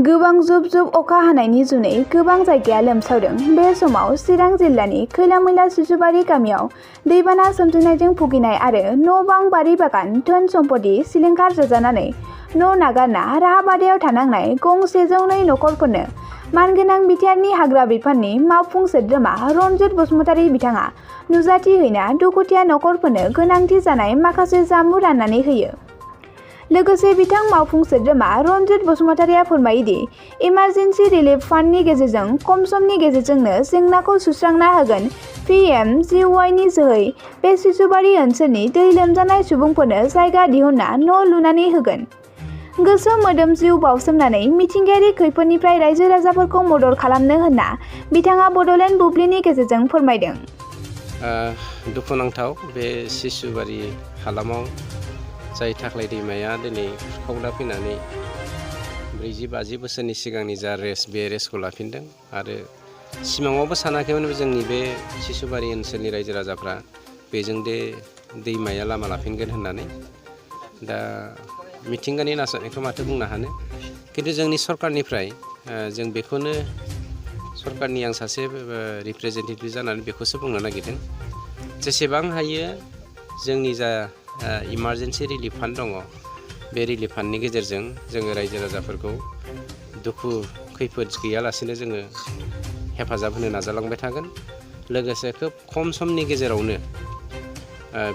गोबां जुब-जुब अखा हानायनि जुनै गोबां जायगाया लोमसावदों। बे समाव चिरां जिल्लानि खैला-मैला सिसुबारि गामियाव दैबाना सोमजिनायजों भुगिनाय आरो न'-बां, बारि बागान, धोन सम्पति सिलिंखार जाजानानै न' नागारना राहा बादायाव थानांनाय गं 102 नखरफोरनो मानगोनां बिटिआरनि हाग्रा बिफाननि मावफुं सोद्रोमा रनजित बसुमतारी बिथाङा नुजाथि हैना दुखुथिया नखरफोरनो गोनांथि जानाय माखासे जामु राननानै होयो। लोगोसे बिथां मावफुं सोद्रोमा रनजित बसुमतारीया फोरमायोदि इमारजेन्सि रिलिफ फान्डनि गेजेरजों खम समनि गेजेरजोंनो जेंनाखौ सुस्रांना होगोन। PMGYनि जोहै बे सिसुबारि ओनसोलनि दै लोमजानाय सुबुंफोरनो जायगा दिहुनना न' लुनानै होगोन। गोसो मोदोम जिउ बाउसोमनानै मिथिंगायारि खैफोदनिफ्राय रायजो राजाफोरखौ मदद खालामनो होनना बिथाङा बड'लेण्ड बुब्लिनि गेजेरजों फोरमायदों। दुखुनांथाव बे सिसुबारि हालामाव जाय थाख्लाय दैमाया दिनै खुरखावना फैनानै 40-50 बोसोरनि सिगांनि जा रेस बे रेसखौ लाफिनदों आरो सिमाङावबो सानाखैमोन जोंनि बे सिसुबारि ओनसोलनि रायजो राजाफ्रा बेजों दे दैमाया लामा लाफिनगोन होननानै। दा मिथिंगानि नाजानायखौ माथो बुंनो हानो, खिन्थु जोंनि सरकारनिफ्राय जों बेखौनो सरकारनि आं सासे रिप्रेजेन्टेटिभ जानानै बेखौसो बुंनो नागिरदों, जेसेबां हायो जोंनि जा इमारजेन्सि रिलिफ फान्ड दङ बे रिलिफ फान्डनि गेजेरजों जोङो रायजो राजाफोरखौ दुखु खैफोद गैयालासेनो जोङो हेफाजाब होनो नाजालांबाय थागोन। लोगोसे खोब खम समनि गेजेरावनो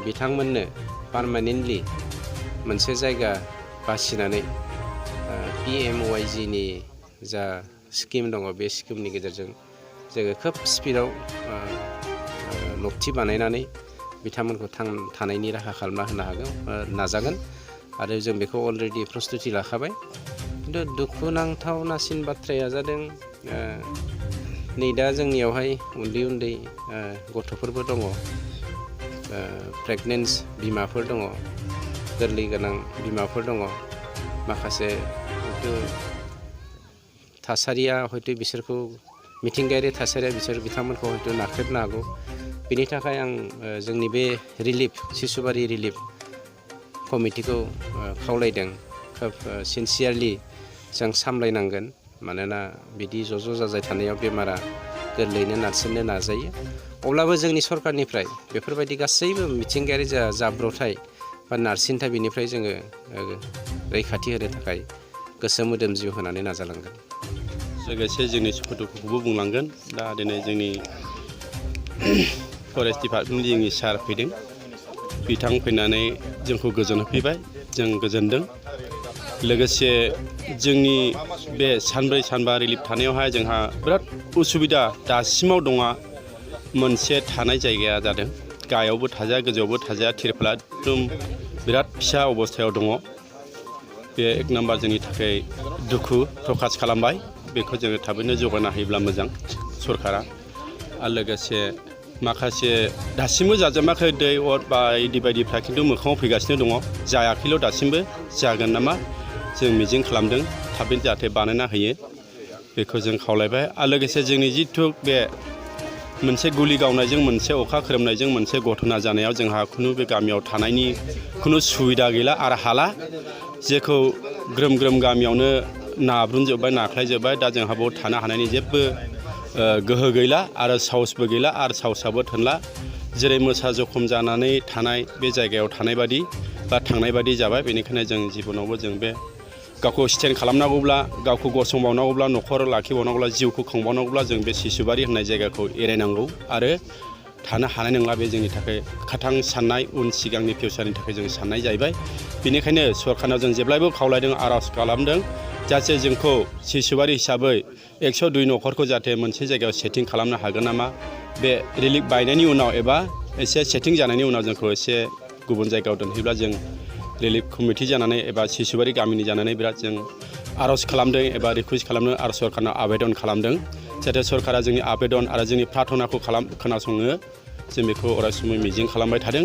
बिथांमोननो पार्मानेन्टलि मोनसे जायगा बासिनानै PMYGनि जा स्किम दङ बे स्किमनि गेजेरजों जोङो खोब स्पिडआव न'थि बानायनानै बिथांमोनखौ थानायनि राहा खालामना होनो हागोन नाजागोन आरो जों बेखौ अलरेडि प्रस्तुति लाखाबाय। खिन्थु दुखुनांथावनासिन बाथ्राया जादों नै दा जोंनियावहाय उन्दै गथ'फोरबो दङ, प्रेगनेन्ट बिमाफोर दङ, गोरलै गोनां बिमाफोर दङ। माखासे थासारिया हयथ' बिसोरखौ मिथिंगायारि थासारिया बिथांमोनखौ हयथ' नाख्रेबनो हागौ। बेनि थाखाय आं जोंनि बे सिसुबारि रिलिफ कमिटिखौ खावलायदों, खोब सिनसियारलि जों सामलायनांगोन। मानोना बिदि ज' जाजाय थानायाव बेमारा गोरलैयैनो नारसिननो नाजायो। अब्लाबो जोंनि सरकारनिफ्राय बेफोरबायदि गासैबो मिथिंगायारि जाब्रबथाय बा नारसिनथाय बेनिफ्राय जोङो रैखाथि होनो थाखाय गोसो मोदोम जिउ होनानै नाजालांगोन। लोगोसे जोंनि सुखु दुखुखौबो बुंलांगोन। दा दिनै जोंनि फरेस्ट डिपार्टमेन्टनि जोंनि सार फैदों, बिथां फैनानै जोंखौ गोजोन होफैबाय, जों गोजोनदों। लोगोसे जोंनि बे सानब्रै सानबा रिलिफ थानायावहाय जोंहा बिराद उसुबिदा दासिमाव दङ। मोनसे थानाय जायगाया जादों गाहायावबो थाजाया गोजौआवबो थाजाया, तिरपाला एकदम बिराद फिसा अबस्थायाव दङ। बे एक नाम्बार जोंनि थाखाय दुखु प्रकास खालामबाय। बेखौ जोङो थाबैनो जौगाना होयोब्ला मोजां सरकारा। आरो लोगोसे माखासे दासिमबो जाजोबाखै दै अर बायदि बायदिफ्रा खिन्थु मोखाङाव फैगासिनो दङ। जायाखैल' दासिमबो, जागोन नामा जों मिजिं खालामदों थाबैनो जाहाथे बानायना होयो, बेखौ जों खावलायबाय। आरो लोगोसे जोंनि जिथु बे मोनसे गुलि गावनायजों मोनसे अखा खोरोमनायजों मोनसे घटना जानायाव जोंहा खुनु बे गामियाव थानायनि खुनु सुबिदा गैला आरो हाला, जेखौ ग्रोम ग्रोम गामियावनो नाब्रुनजोब्बाय नाख्लायजोब्बाय। दा जोंहा बेयाव थानो हानायनि जेबो गोहो गैला आरो साहसबो गैला आरो साहसाबो थोनला। जेरै मोसा जखम जानानै थानाय बे जायगायाव थानाय बादि बा थांनाय बादि जाबाय। बेनिखायनो जों जिबनावबो जों बे गावखौ स्टेन्ड खालामनांगौब्ला, गावखौ गसंबावनांगौब्ला, न'खर लाखिबावनांगौब्ला, जिउखौ खांबावनांगौब्ला जों बे सिसुबारि होननाय जायगाखौ एरायनांगौ आरो थानो हानाय नंला। बे जोंनि थाखाय खाथां साननाय, उन सिगांनि फिउचारनि थाखाय जों साननाय जाहैबाय। बेनिखायनो सरकारनाव जों जेब्लायबो खावलायदों, आर'ज खालामदों जाहाथे जोंखौ सिसुबारि हिसाबै 102 नखरखौ जाहाथे मोनसे जायगायाव सेटिं खालामनो हागोन नामा। बे रिलिफ बायनायनि उनाव एबा एसे सेटिं जानायनि उनाव जोंखौ एसे गुबुन जायगायाव दोनहैब्ला जों रिलिफ कमिटि जानानै एबा सिसुबारि गामिनि जानानै बिराद जों आर'ज खालामदों एबा रिकुवेस्ट खालामदों आरो सरकारनाव आवेदन खालामदों जाहाथे सरकारा जोंनि आवेदन आरो जोंनि प्रार्थनाखौ खोनासङो। जों बेखौ अराय समय मिजिं खालामबाय थादों।